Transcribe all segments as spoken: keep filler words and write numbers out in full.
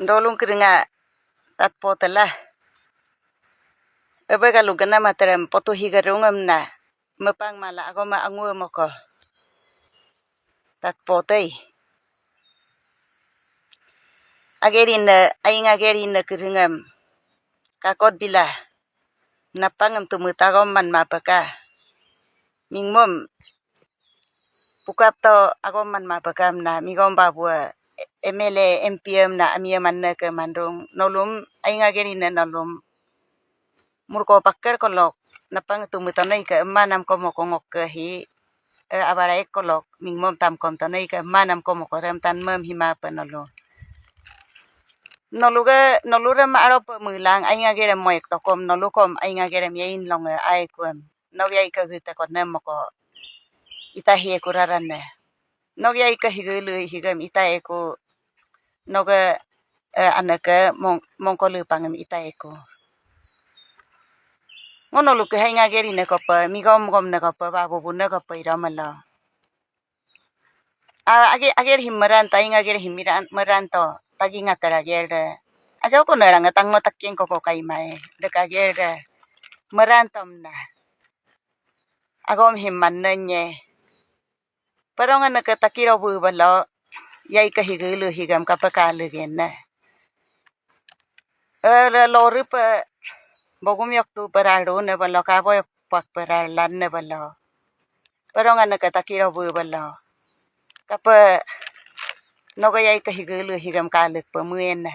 Dolung keringa tatpo tela. Ebe kalu gena materem potu higerung emna. Mepang mala agoma angu emoko. Tatpo tei. Agerine, aing agerine keringem. Kakot bila. Napangem tumu tagom man mapeka. Mingmom. Pukap to agom man mapeka emna migom babua. M L A, M P emna amie manne ke mandung. Nolum, aing agerine nolum. Murko pakker kolok. Napang tumu tonoi ke emanam komo kongok ke hi. E, abara ek kolok. Mingmom tamkom tonoi ke emanam komo korem tanmem hima pe nolu. Nolu ke, nolu rem aro pe mulang, aing agerem moek tokom, nolu kom, aing agerem yain longe, aikuem. Nogi aike gite konem moko. Ita hie kurarane. Nogi aike higulu higem, ita eku. Noge, e, aneke mong-, mongkolu pangem ita eku. Ngo nolu ke hai ngageri ne kope, migom gom ne kope, babu bu ne kope iramelo. A, age, ager him meranto, aing ager him miran-, meranto, tagi ngater ager de. Ajo ko nerang tang mo taking koko kai mai, dek ager de. Merantom na. Agom him manne nye. Perong aneke takiro bu belo, yai ke higulu higam kapeka legene. Ere lori pe bogum yok tu peralu ne belo, kabo pak perarlan ne belo. Perong aneke takiro bu belo. Kape nogo yai ke higulu higam kalek pe muene.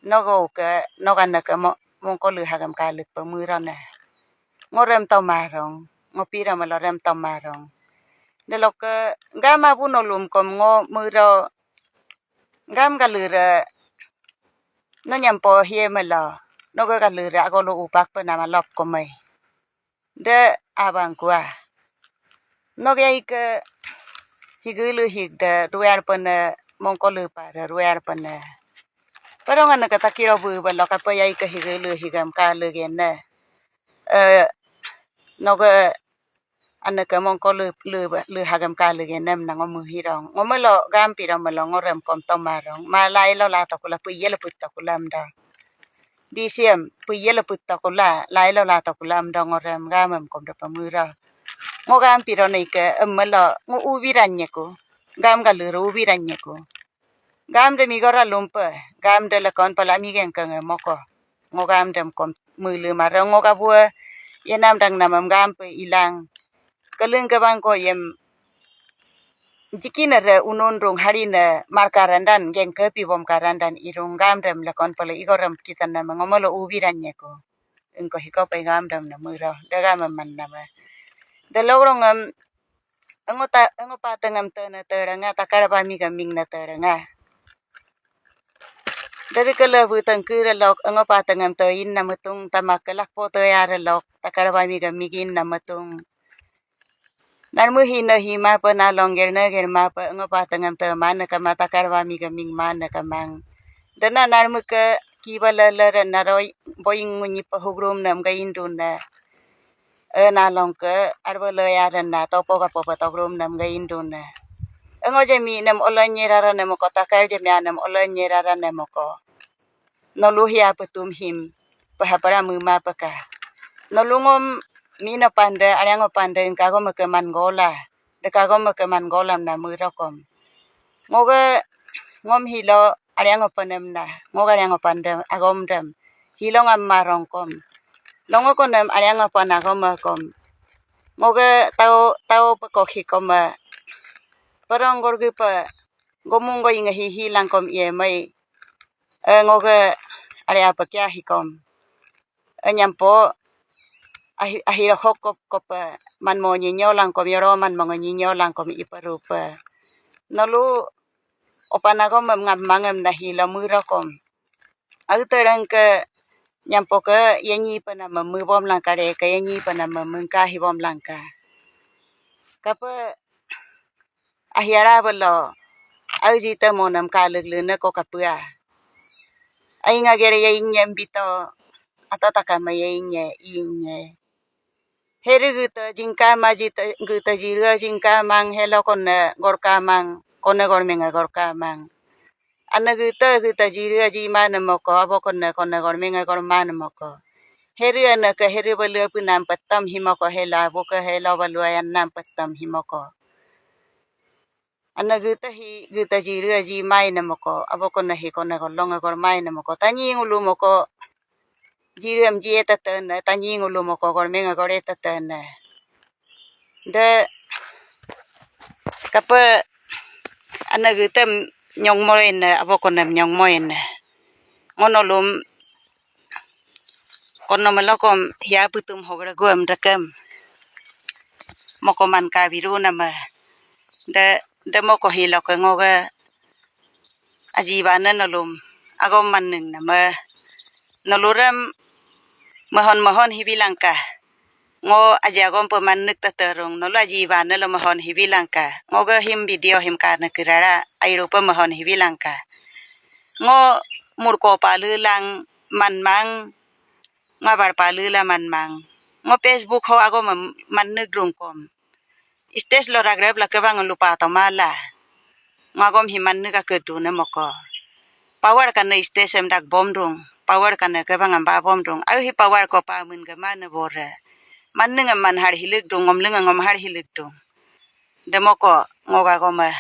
Nogo ke, nogo aneke mo-, mongkolu hagam kalek pe murane. Ngo rem tau marong, ngo pira melo rem tau marong. Deloke gam abu nolum kom ngo muro gam galure no nyampo hie melo, noge galure agolu upak pe nama lop komai. De abang kua. Noge aike higulu hig de ruer pene mongkolu pare ruer pene. Perong aneke takiro bu belo kape yai ke higulu higam kalu gene. E, noge aneke mongkolu, lu, lu hagam kalu gene mna ngo muhirong. Ngo melo gam piro melo ngo rem kom tomarong. Ma lailo lato kula puye le putto kula mdo. Disiem puye le putto kula, lailo lato kula mdo ngo rem gamem kom de pemuro. Ngo gam piro ne ike, em melo, ngo ubiran nyeku. Gam galuru ubiran nyeku. Gam de migora lumpe, gam de lekon pala migeng kenge moko. Ngo gam dem kom mulu mare ngo gabue, yenam dang namem gam pe ilang. Keleng kebang ko yem jikine re unun rung harine markarandan, geng kepi bom karandan irung gam dem lekon pala igorem kita nama ngo melo ubiran nyeko. Engko hiko pe gam dem na muro, de gam man nama. De logrong em, engo ta, engo patengem te na terenga, takar bami gaming na terenga. Dari kele bu tengkere lok, engo patengem te in na metung, tamak kelak po te yare lok, takar bami gaming in na metung. Narmu hina hima pe nalong gerne germa pe engo patengem te mane kama takar bami gaming mane kamang. Dena narmu ke kiba lele ren naroi boing ngunyi pe hugrum nem ga indun ne. E nalong ke arba leya ren na topo kapo pe togrum nem ga indun ne. Engo jemi nem olen nyerara nemoko takar jemi anem olen nyerara nemoko. Nolu hia petum him, pehapara mema peka. Nolu ngom mino pande, ariango pande, engkago meke man gola. Dekago meke man golam na merokom. Ngoge ngom hilo, ariango penem na, ngoge ariango pande, agom dem. Hilo ngam marongkom. Longo konem, ariango pan agom mekom. Ngoge tao, tao pekok hikome. Perong gorgi pe, gomung go inge hihi langkom iye mai. E, ngoge are apa kia hikom. E, nyampo ahi, ahiro hokop kope man mo nyinyo langkom yoro man mo nyinyo langkom iperupe. Nolu opanagom mem ngam mangem na hilo murokom. Agi tereng ke nyampo ke yenyi pe nama mebom langka re ke yenyi pe nama mengka hibom langka. Kape ahiara belo, au jite monam kalek lene ko kapua. Ai ngagere ye inye mbito, atau takame ye inye, inye. Heri gute jingkama jite, gute jire jingkamang, helo kone gorkamang, kone gormenge gorkamang. Ane gíta gíta jiri aji mane moko, abo kone kone gormenge gormane moko. Heri ane ke heri balu apu nam petam himoko, hela abo ke hela balu ayan nam petam himoko. Ane gíta hi gíta jiri aji maine moko, abo kone hi kone golonge gormaine moko. Tanyi ngulu moko, jiri am ji etatene, tanyi ngulu moko, gormenge gore tatene. De, kape, ane gítem nyongmo ene, abo konem nyongmo ene. Ngo nolum, kono melokom, hia putum hogre guem dekem. Moko man kabiru name. De, de moko hiloke ngoge, aji bane nolum, agom manning name. Nolurem, mehon mehon hibilangka. Ngo aji agom pe mannik taterung, nolu aji bane lo mehon hibilangka. Ngoge him video him kane kirara, airupe mehon hibilangka. Ngo murko palu lang manmang, ngabar palu la manmang. Ngo Facebook ho agom mannik rungkom. Stage lo ragrep la kebang lupa tomala. Ngo agom hi mannik akedune moko. Power kane stage em dak bomdung. Power kane kebang amba bomdung. Ayu hi power ko pamin gemane bore. Manning em man har hilikdung, ngomling em ngom har hilikdung. Demoko ngoga gome.